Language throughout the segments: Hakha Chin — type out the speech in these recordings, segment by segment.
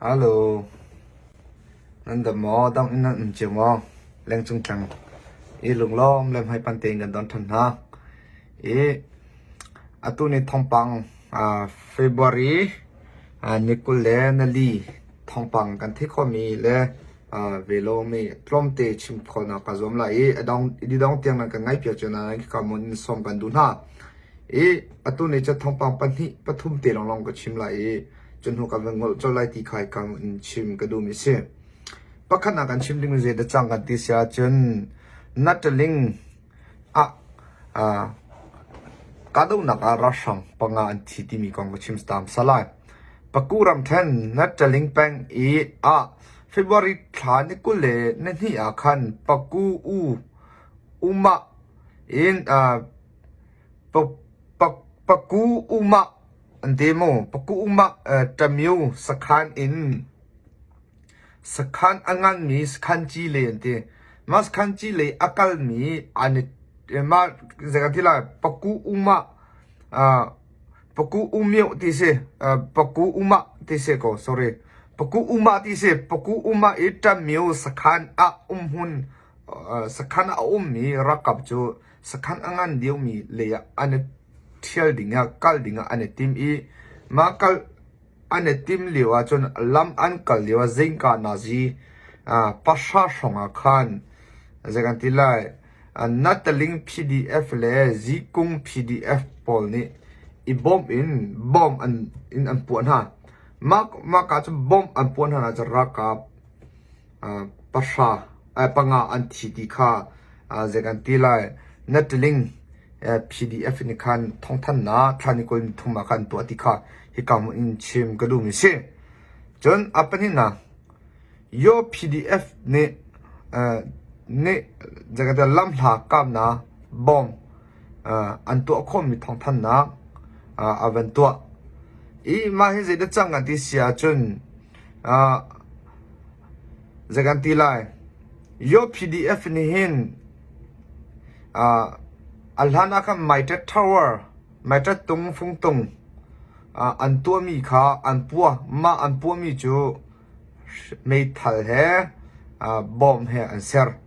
Hello. Nan dam maw? Dam in nan um cio maw? Lengcung tlang i lunglawm le hmaipan tein kan don ṭhan hna. I atu ni thawngpang uh, February uh, ni 20 le nali thawngpang kan theih khawhmi le uh, velomi tlawmte chim khawhnak ka zuam lai i a dong i dong tiang nan kan ngaihpiak cio na khika mun in sawm kan duh hna. I atu ni cu thawngpang pahnih pathum te lawnglawng ka chim lai i cu hnu kan van ngolh colh lai ti kha hika in chim ka duhmi a si. Pakhatnak kan chim dingmi zei dah cang kan ti si ahcun Nataling ah uh, kahdohnak ah ralhrang panga an thi timi kong ka chim ta hmasa lai. Paku ramthen Nataling peng i ah February thla ni 20 le ni hnih ah khan Paku u Uma in uh, Paku Uma an ti mu. Paku Uma Ṭamyu sakhan in sakhan a nganmi sakhan ci lei an ti. Mah sakhan ci lei a kalmi an i mah zei kan ti lai Paku Uma Paku Umyo ti si Paku Uma ti si ko sorry Paku Uma ti si Paku Uma i Ṭamyu sakhan ah umhmun sakhan ah a ummi ralkap cu sakhan a ngan deuhmi lei ah an i ṭhial ding ah kal ding ah an i tim i mah kal an i tim lio ahcun lam an kal lio ah zingka nazi pahra hrawng ah khan zei kan ti lai Nataling PDF le Zikung PDF pawl nih i bawmh in bomb an in an puah hna. Mah mah ka cu bomb an puah hna cun ralkap pahra panga an thi ti kha zei kan ti lai Nataling PDF nih khan thawngthanhnak thla ni 23 ah khan tuah ti kha hika hmun in chim ka duhmi si. Cun a pahnihnak Yo PDF nih nih zei kan ti lamhla kapnak bomb an tuah khawhmi thawngthanhnak a van tuah. I mah hi zeidah cang kan ti si ahcun Zei kan ti lai? Yo PDF nih hin a hlan ah khan Maiṭet Tower, Maiṭet tung fungtung an tuahmi kha an puah. Mah an puahmi cu meithal he bomb he an ser.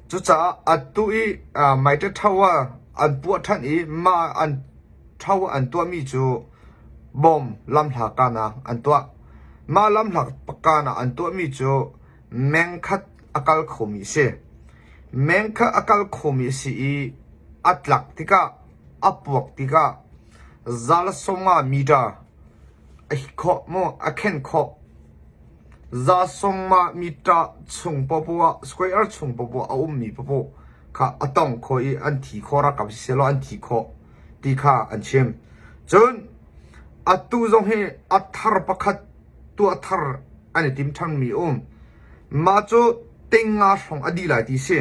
Cucaah atu i Maiṭet Tower an puah ṭhan i mah an tower an tuahmi cu bomb lamhla kahnak an tuah. Mah lamhla kahnak an tuahmi cu meng khat a kal khomi a si. Meng khat a kal khomi a si i a tlak tikah a puak tikah zal 50 meter a hit khawh maw a khen khawh. Za 50 meter chung popoh ah square chung popoh a ummi popoh kha a tong khawh i an thi khawh ralkap siseh law an thi khawh ti kha an chim. Cun atu zong hi a thar pakhat tuah thar an i tim ṭhanmi um. Mah cu ting nga hrawng a dih lai ti si.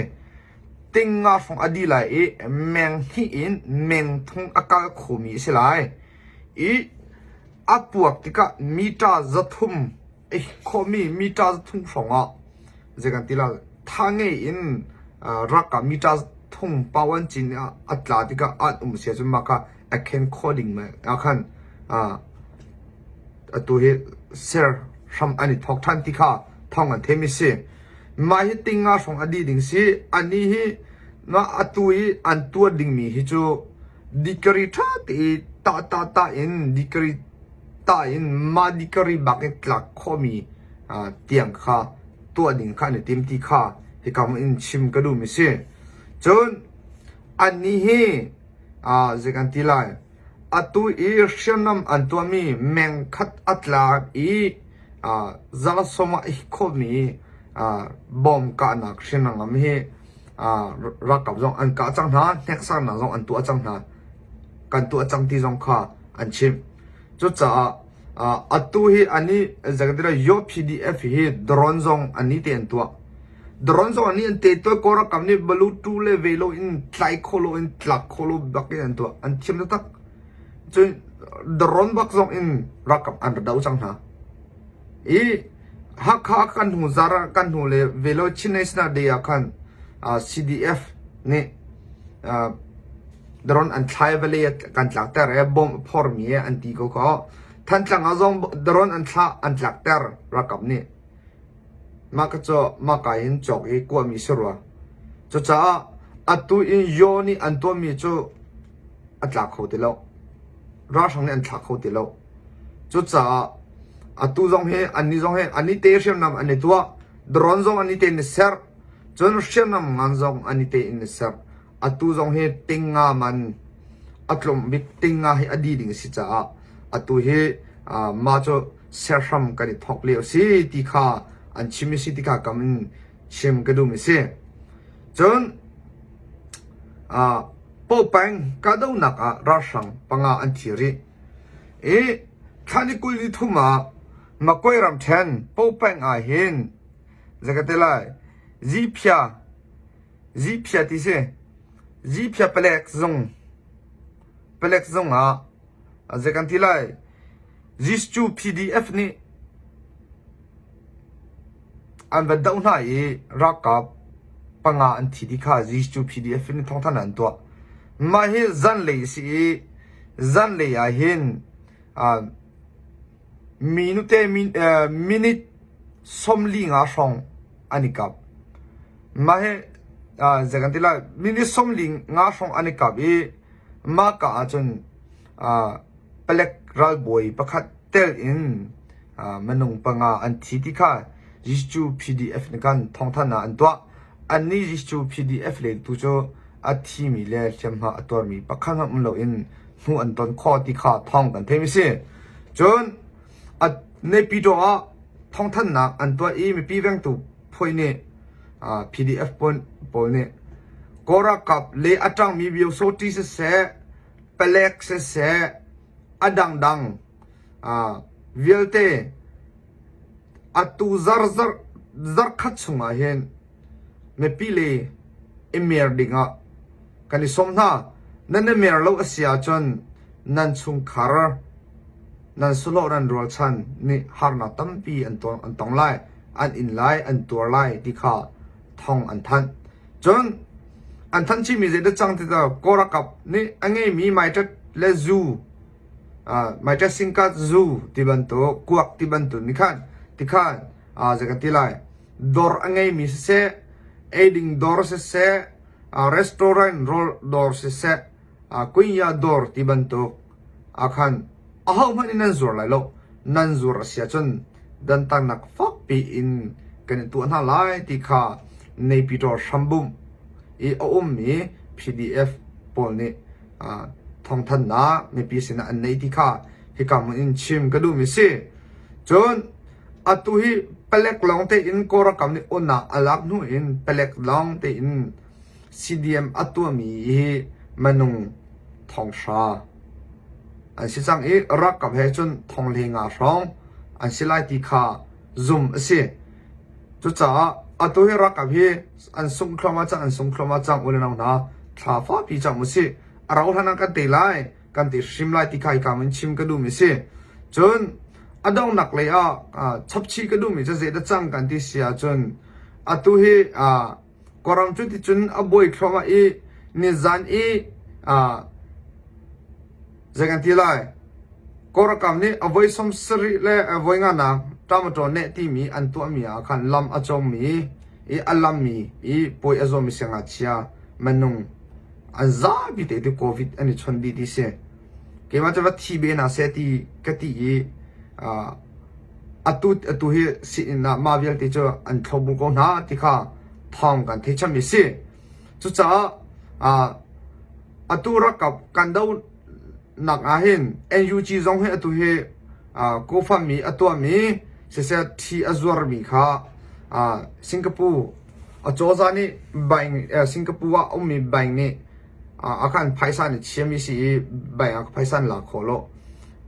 Ting nga hrawng a dih lai i meng hnih in meng thung a kal khomi a si lai. I a puak tikah mita 300 a hit khawhmi mita 300 hrawng ah zei kan ti lai tha ngei in ralkap mita thung pawan cin ah a tla tikah an um si ahcun mah kha a khen khawh ding ah khan atu hi ser hram an i thawk ṭhan ti kha thawng an theimi si. Mah hi tinga hrawng a dih ding si. Ani hi mah atu i an tuah dingmi hi cu degree ṭha te i tah tah tah in degree tah in mah degree bak in tlak khawhmi tiang kha tuah ding kha an i tim ti kha hika in chim ka duhmi si. Cun annih hi zei kan ti lai atu i hriamnam an tuahmi meng khat a tlak i zalasom ah a hit khawhmi bom kahnak hriamnam hi ralkap zong an kah cang hna, hneksaknak zong an tuah cang hna. Kan tuah cang ti zong kha an chim. Cucaah atu hi ani zeikatila Yo PDF hi drone zong ani te an tuah. Drone zong ani an te tuah Kawl ralkap nih balu tu le ve lo in tlai kho lo in tlak kho lo bak in an tuah. An thiam taktak. Cun drone bak zong in ralkap an ra do cang hna. I Hakha kan hnu zar kan hnu le velo Chin National Day ah khan CDF nih drone an thlai vale kan tlakter e bomb phormi e an ti ko kho. Thantlang ah zong drone an thlah an tlakter ralkap nih. Mah ka cu mah ka in cawk i kuahmi si rua. Cucaah atu in Yaw nih an tuahmi cu a tla kho ti lo. Ralhrang nih an thla kho ti lo. Cucaah atu zong hi annih zong hi an i te hriamnam an i tuah. Drone zong an i te in i ser. Cun hriamnam ngan zong an i te in i ser. Atu zong hi tingnga man a tlawm bik tingnga hi a di ding a si caah atu hi mah cu serhram kan i thawk lio a si ti kha an chim i si ti kha kam in chim ka duhmi si. Cun Pawpeng kahdohnak ah ralhrang panga an thi rih. I thla ni 23 ah Makwe ramṭhen Pawpeng ah hin zei ka ti lai Ziphia Ziphia ti si. Ziphia palek zung palek zung ah zei kan ti lai Jesuh PDF nih an va doh hna i ralkap panga an thi ti kha Jesuh PDF nih thawngthanhnak an tuah. Mah hi zanlei a si i zanlei ah hin Minute minute 45 hrawng an i kap. Mah hi zei kan ti lai minute 45 hrawng an i kap i mah ka ahcun palek ralbawi pakhat tel in minung panga an thi ti kha Jesuh PDF nih khan thawngthanhnak an tuah. Annih Jesuh PDF lengtu cu a thimi le hliamhma a tuarmi pakhat hmanh um loin hnu an ton khawh ti kha thawng kan theih mi si. Cun a Naypyidaw ah thawngthanhnak an tuah i mipi vengtu phuai nih PDF pawl nih Kawl ralkap le a ṭangmi Byosoti siseh, palek siseh, a dangdang vialte atu zarkhat chungah hin mipi le i mer dingah kan i sawm hna. Nan i mer lo a si ahcun nan chungkhar, nan sahlawh, nan rualchan nih harnak tampi an tong lai, an in lai, an tuar lai ti kha thawng an thanh. Cun an thanh chihmi zeidah cang ti cu Kawl ralkap nih a ngeimi maiṭat le zu, maiṭat singkat zu ti bantuk, kuak ti bantuk nih khan tikhan zei kan ti lai dawr a ngeimi siseh, eiding dawr siseh, restaurant rawl dawr siseh, kunya dawr ti bantuk ahkhan ahohmanh in nan zuar lai lo. Nan zuar a si ahcun dantatnak fakpi in kan i tuah hna lai ti kha Naypyidaw hrambumh i a ummi PDF pawl nih thawngthanhnak mipi sinah an neih ti kha hika hmun in chim ka duhmi si. Cun Atu hi palek lawng tein Kawlram nih onnak a lak hnu in palek lawng tein CDM a tuahmi hi minung thonghra an si cang i ralkap he cun thonghleinga hrawng an si lai ti kha zumh a si. Cucaah atu hi ralkap hi an sungh thluahmah cang, an sung thluahmah cang u le nau hna thla fapi cang usih. A rauh hlan ah kan tei lai. kan ti hrim lai ti kha hika in chim ka duhmi si. Cun a donghnak lei ah chapchih ka duhmi cu zeidah cang kan ti si ahcun atu hi Kawlram cu ticun a buai thluahmah i nizan i zei kan ti lai Kawlram nih a voi 70 le a voi nganak tomato neh timi an tuahmi ah khan lam a cawngmi i a lammi i puai a zawmi siangngakchia minung an zapi te tu COVID an i chawnh dih ti si. Keimah cu va thi be hna seh ti ka ti i atu atu hi sii-inn ah mah vialte cu an thlopbu ko hna ti kha thawng kan theih chami si. Cucaah atu rakap kan do nak ah hin NUG zong hi atu hi GoFundMe a tuahmi siseh thi a zuarmi kha Singapore Acozah nih bank Singapore ah a ummi bank nih a kan phaisa nih chiami si i bank ah phaisa an lak khawh lo.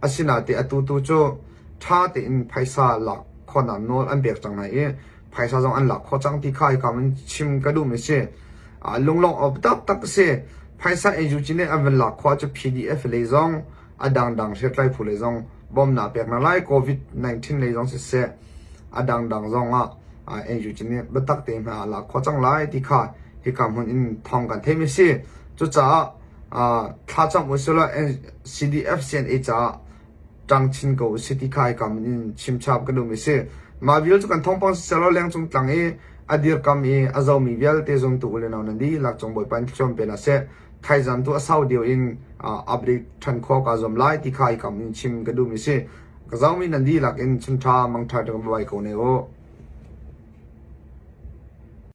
Asinain atu tu cu ṭha tein phaisa lak khawhnak nawl an pek cang hna i phaisa zong an lak khawh cang ti kha hika in chim ka duhmi a si. Lunglawmh awk taktak a si. Phaisa NUG nih an van lak khawh ahcun PDF lei zong a dangdang hriamtlai phu lei zong bawmhnak pek hna lai. COVID-19 lei zong siseh a dangdang zong ah NUG nih biatak tein hma a lak khawh cang lai ti kha hika hmun in thawng kan theihmi a si. Cucaah thlacam usih law CDF CNA caah. Ṭang chin ko usih ti kha hikam in chimchap ka duhmi si. Mah vial cu kan thawngpang siselaw lengcung tlang i a dirkam i a zomi vialte zumtu u le nau nan dihlak cung Bawipa in thluachuah pe hna seh. Thaizan tu a sau deuh in update ṭhan khawh kaa zuam lai ti kha hikam in chim ka duhmi si. Ka zomi nan dihlak in chunṭha mangṭha ṭang bai ko ne u.